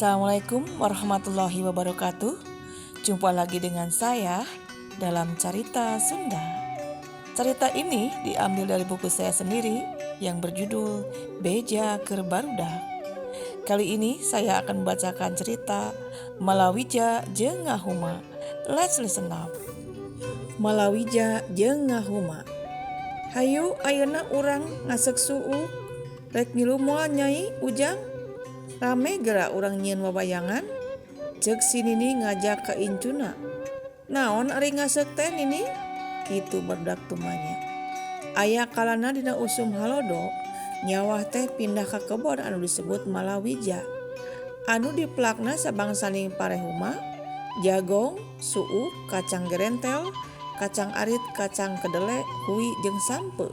Assalamualaikum warahmatullahi wabarakatuh. Jumpa lagi dengan saya dalam Carita Sunda. Cerita ini diambil dari buku saya sendiri yang berjudul Beja Keur Barudak. Kali ini saya akan membacakan cerita Malawija jeung Ngahuma. Let's listen up. Malawija jeung Ngahuma. Hayu ayeuna urang ngaseuk suuk. Rek ngilu moal, Nyai Ujang? Rame geura urang nyieun wawayangan, ceuk si Nini ngajak ka incuna. Naon ari ngaseuk teh, Nini? Kitu barudak tumanya. Aya kalana dina usum halodo, nyawah teh pindah ka kebon anu disebut Malawija. Anu dipelakna sabangsaning parehuma, jagong, suuk, kacang gerentel, kacang arit, kacang kedele, hui jeung sampeu.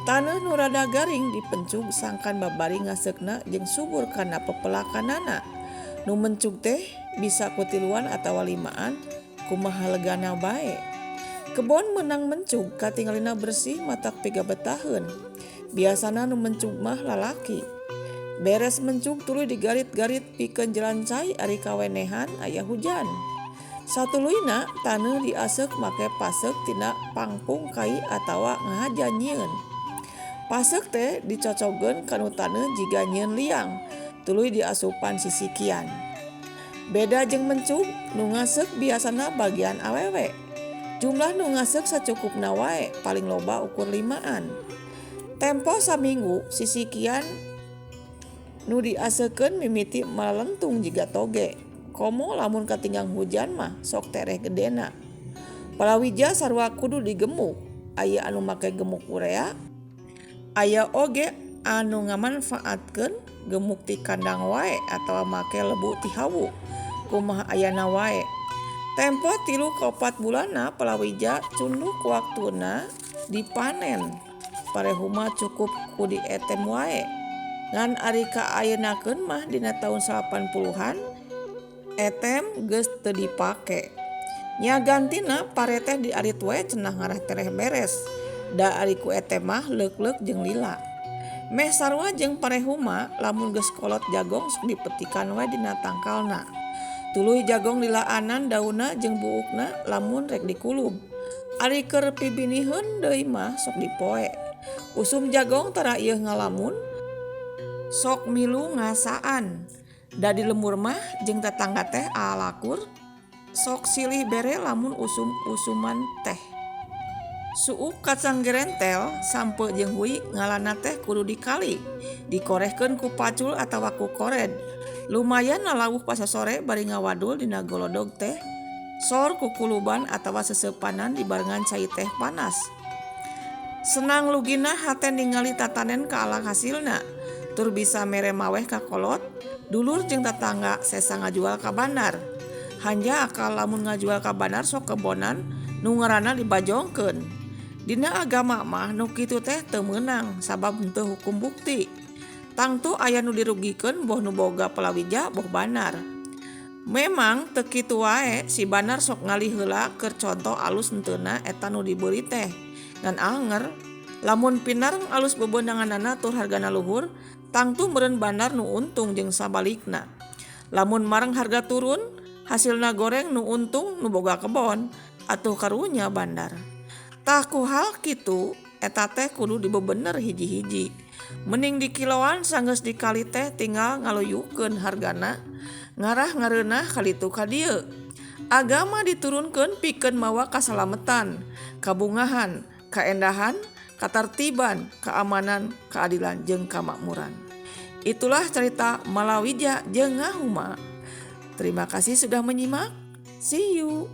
Taneuh nu rada garing dipencug sangkan babari ngaseukna jeung subur kana pepelakanana. Nu mencug teh bisa ku tiluan atawa limaan, kumaha legana bae. Kebon meunang mencug katingalina bersih matak pigabetaheun. Biasana nu mencug mah lalaki. Beres mencug tuluy digarit-garit pikeun jalan cai ari kawenehan aya hujan. Satuluyna taneuh diaseuk make paseuk tina pangpung kai atawa ngahaja nyieun. Paseuk teh dicocogeun kana taneuh jiga nyieun liang, tuluy diasupan sisikian. Beda jeung mencug, nu ngaseuk biasana bagian awewe. Jumlah nu ngaseuk sacukupna wae, paling loba ukur limaan. Tempo saminggu sisikian nu diaseukeun mimiti malentung jiga toge. Komo lamun katinggang hujan mah sok tereh gedena. Palawija sarua kudu digemuk, aya anu make gemuk urea, aya oge anu ngamanfaatkeun gemuk ti kandang wae atawa make lebu ti hawu, kumaha ayana wae. Tempo 3 ka 4 bulanna palawija cunduk waktuna dipanen. Parehuma cukup ku dietem wae. Ngan ari kaayeunakeun mah dina taun 80-an etem geus teu dipake. Nya gantina pare teh diarit wae cenah ngarah tereh beres. Da ari ku etem mah leukleuk jeung lila. Meh sarua jeung parehuma, lamun geus kolot jagong sok dipetikan wae dina tangkalna. Tuluy jagong dilaanan daunna jeung buukna lamun rek dikulub. Ari keur pibiniheun deui mah sok dipoe. Usum jagong tara ieuh ngalamun, sok milu ngasaan. Da di lembur mah jeung tatangga teh alakur sok silih bere lamun usum-usuman teh. Suuk, kacang gerentel, sampeu jeung hui ngalana teh kudu dikali, dikorehkeun ku pacul atawa ku kored. Lumayan lalawuh pasosore bari ngawadul dina golodog teh. Sor kukuluban atawa seuseupanan dibarengan cai teh panas. Senang lugina hate ningali tatanen kaalak hasilna, tur bisa mere maweh ka kolot, dulur jeung tatangga sesa ngajual ka bandar. Hanjakal lamun ngajual ka bandar sok kebonan nu ngaranna dibajongkeun. Dina agama mah nu kitu teh teu meunang sabab henteu hukum bukti. Tangtu aya nu dirugikeun, boh nu boga palawija boh bandar. Memang teu kitu wae, si bandar sok ngali heula keur conto alus henteuna eta nu dibeuli teh. Ngan anger, lamun pinareng alus bebeunanganana tur hargana luhur, tangtu meureun bandar nu untung jeung sabalikna. Lamun mareng harga turun, hasilna goreng, nu untung nu boga kebon, atuh karunya bandar. Tah, ku hal kitu eta teh kudu dibebener hiji-hiji. Mending dikiloan, sanggeus dikali teh tinggal ngaluyukeun hargana ngarah ngareunah kaditu ka dieu. Agama diturunkeun pikeun mawa kasalametan, kabungahan, kaendahan, katartiban, keamanan, keadilan jeung kamakmuran. Itulah cerita Malawija jeung Ngahuma. Terima kasih sudah menyimak. See you.